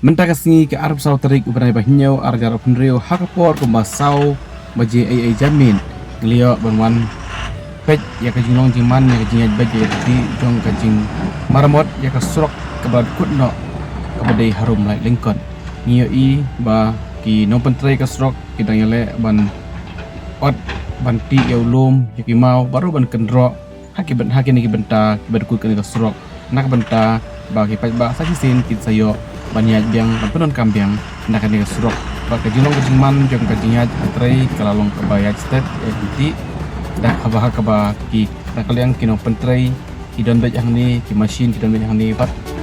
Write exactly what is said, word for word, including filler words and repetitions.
Mynta ka sngi ka arphew saw tarik u bnai ba hynñiew arhajar arphew hynriew ha ka por kumba saw baje ei ei janmiet ngi la ïoh ban wan peit ïa ka jinglong jingman ïa ka jingïaid beit ïa ka jong ka jingmaramot ïa ka surok kaba la dkut noh kaba dei harum Laitlengkot. Ngi ïohi ba ki nongpyntrei ka surok ki dang ïaleh ban ot ban tih ïa u lum ïa ki maw baroh ban kynroh ha ki byn ha kine ki bynta kiba dkut kane ka surok na ka bynta ba ki paidbah sa shisien kin sa ïoh ban ïaid biang ban pyndonkam biang na kane ka surok. Ba ka jinglong ka jingman jong ka jingïaid ka trei ka la long kaba ïaid stet ïaid kynti da kaba ha kaba ki na ka liang ki nongpyntrei ki don beit hangne, ki machine ki don beit hangne bad